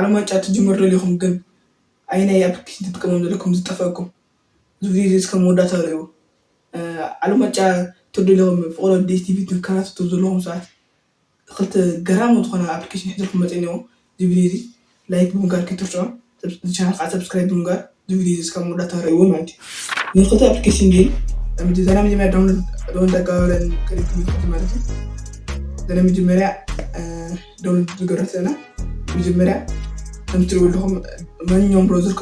ዓለም ዋንጫ ትጅምር ደሊኹም ግን ኣይናይ ኣፕሊኬሽን ትጥቀሙ ዘለኩም ዝጠፈኩም እዚ ቪዲዮ እዚ እስከ መወዳእታ ርእይዎ። ዓለም ዋንጫ ትደልኹም ፍቕሮ ዲኤስቲቪ ትከታተሉ ዘለኹም ሰባት ክልተ ገራሚ ዝኾነ ኣፕሊኬሽን ሒዘልኩም መፅእ እኒኦ። እዚ ቪዲዮ እዚ ላይክ ብምግባር ከይትርስዖ፣ እዚ ቻናል ከዓ ሰብስክራይብ ብምግባር እዚ ቪዲዮ እዚ እስከ መወዳእታ ርእይዎ ማለት እዩ። ንክልተ ኣፕሊኬሽን ግን እዛ ናይ መጀመርያ ዳውንሎድ ዳውንሎድ ኣገባብለን ክልተ ምልክት ማለት እዩ። እዛ ናይ መጀመርያ ዳውንሎድ ዝገረተና መጀመርያ ከምትሪእዎ ኣለኹም ማንኛውም ብራውዘር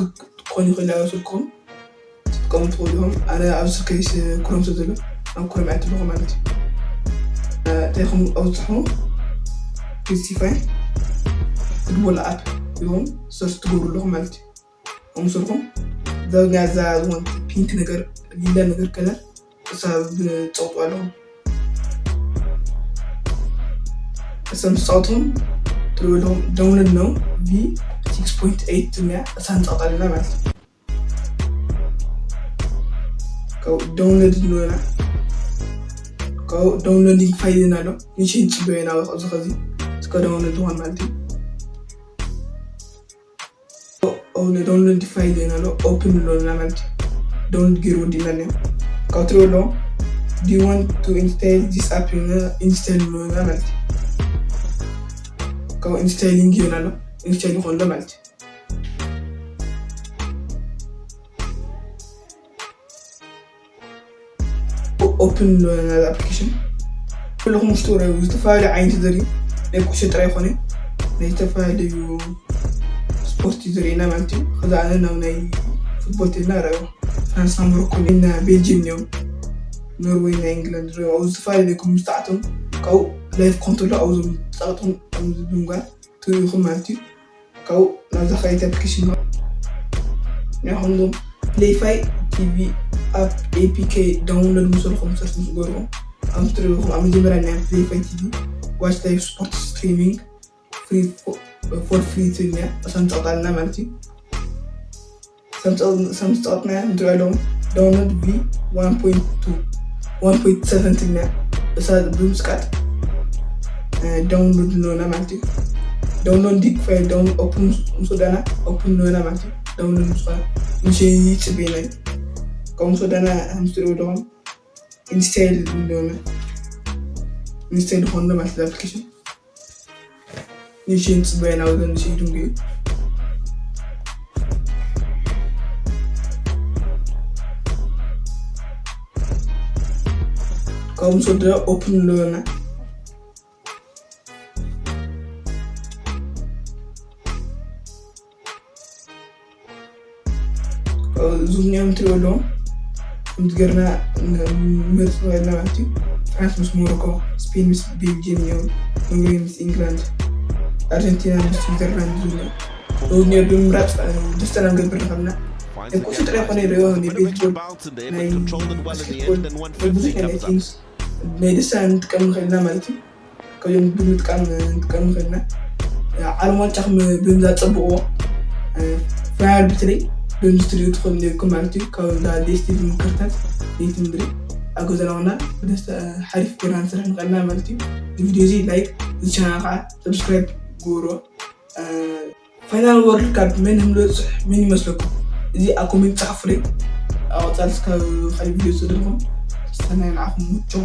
ክኾን ይኽእል ኣብ ስልክኹም ትጥቀሙ ትኽእሉ ኢኹም። ኣነ ኣብ ስልከይ ክሮም ስለ ዘሎ ኣብ ክሮም ኣትልኹ ማለት እዩ። እንታይ ኢኹም ኣብፅሑ ፒሲፋይ ፉትቦል ኣፕ ኢኹም ሰርች ትገብሩ ኣለኹም ማለት እዩ። ከምስልኩም ዘብኛ እዛ ዝኾን ፒንክ ነገር ሊላ ነገር ከለር እሳ ብፀውጡ ኣለኹም። እሰም ዝፃወትኩም ትሪእዎ ኣለኹም ዳውንሎድ ነው ቪ ሲክስ ፖይንት ኤይት እያ እሳ ንፃወት ኣለና ማለት እዩ። ካብኡ ዳውንሎድ ንበላ ካብኡ ዳውንሎዲንግ ፋይል ኢና ኣሎ ንሽን ፅበየና ኣብዚ ኸዚ እስከ ዳውንሎድ ዝኾን ማለት እዩ። ዳውንሎድ ፋይል ኢና ኣሎ ኦፕን ንብለና ማለት እዩ። ዳውንሎድ ገይሩ ወዲእና እኒኦ ካብ ትሪእዎ ኣለኹም do you want to install this app ኢንስታይል ንብለና ማለት እዩ። ካብ ኢንስታይሊንግ ይብል ኣሎ ኢንስታይል ይኾን ኣሎ ማለት እዩ። ኦፕን ንበለና ኣፕሊኬሽን ኩልኹም ውሽጡ ርአዩ ዝተፈላለዩ ዓይነት ዘርኢ ናይ ኩዕሾ ጥራይ ይኾነ ናይ ዝተፈላለዩ ስፖርት እዩ ዘርእየና ማለት እዩ። ከዛ ኣነ ናብ ናይ ፉትቦል ተልና ርአዩ ፍራንስ ና ሞሮኮ ና ቤልጅየም እዮም ኖርዌይ ና ኢንግላንድ ርአዩ ኣብዚ ዝተፈላለዩ ኩምስታዕቶም ካብኡ ላይፍ ኮንትሮል ኣብዞም ፃቕጥም ብምግባር ትሪኢኹም ማለት እዩ። ካብኡ ናብዛ ካልኣይቲ ኣፕሊኬሽን ንኸይድ ናይ ከምዞም ፕሌይፋይ ቲቪ ኣፕ ኤፒኬ ዳውንሎድ ምስልኩም ሰርች ምስ ገርኹም ኣብ ትሪኢኹም ኣብ መጀመርያ ናይ ፕሌይፋይ ቲቪ ዋች ላይፍ ስፖርት ስትሪሚንግ ፎር ፍሪ ትብል እያ እሳ ንፀቕጣልና ማለት እዩ። ሰምፀቕጥናያ ንሪኦ ኣለኹም ዳውንሎድ ቪ ዋን ፖይንት ሰቨን ትብልና እሳ ብምፅቃጥ ዳውንሎድ ንለና ማለት እዩ። ዳውንሎድ ዲግ ፋይል ዳውን ኦፕን ምስ ወዳና ኦፕን ንለና ማለት እዩ። ዳውንሎድ ምስ ወዳና ንሸ ይፅበየና እዩ። ካብ ምስ ወዳና ምስ ትሪኦ ኣለኹም ኢንስታይል ንለና ኢንስታይል ዝኾነ ማለት ኣፕሊኬሽን ንሽን ፅበየና ወደ ንሽን ድንጉ ካብኡ ምስ ወደ ኦፕን ንለና እዞም እኒኦም ትሪኦ ኣለዎም ከምቲ ገርና መርፅ ንበልና ማለት እዩ። ፍራንስ ምስ ሞሮኮ፣ ስፔን ምስ ቤልጅየም እዮም፣ ኖርዌይ ምስ ኢንግላንድ፣ ኣርጀንቲና ምስ ስዊዘርላንድ ዝብሉ እኒኦ ብምምራፅ ደስተና ንገብር ንኸልና ናይ ኩዕሾ ጥራይ ኮነ ይረዮ ናይ ቤዝቦል ናይ ባስኬትቦል ብዙሕ ናይ ቴኒስ ናይ ደስታ ንጥቀም ንኽእልና ማለት እዩ። ካብዚኦም ብምጥቃም ንጥቀም ንኽእልና ዓለም ዋንጫ ብምዛ ፀብቕዎ ፋይናል ብትለይ ብምስትሪኡ ትኽእል ነርኩም ማለት እዩ። ካብ ዛ ዴስቲቪ ምክርታት ቤት ምድሪ ኣብ ገዛና ኾና ብደስታ ሓሪፍ ጌርና ንሰርሕ ንኽእልና ማለት እዩ። እዚ ቪድዮ እዚ ላይክ እዚ ቻናል ከዓ ሰብስክራይብ ግበርዎ። ፋይናል ወርልድ ካፕ መን ህምልፅሕ ምን ይመስለኩም? እዚ ኣብ ኮሜንት ፃሕፉለይ። ኣብ ቀፃል እስካብ ካልእ ቪድዮ ዝድርኹም ሰናይ ንዓኹም ምቸው።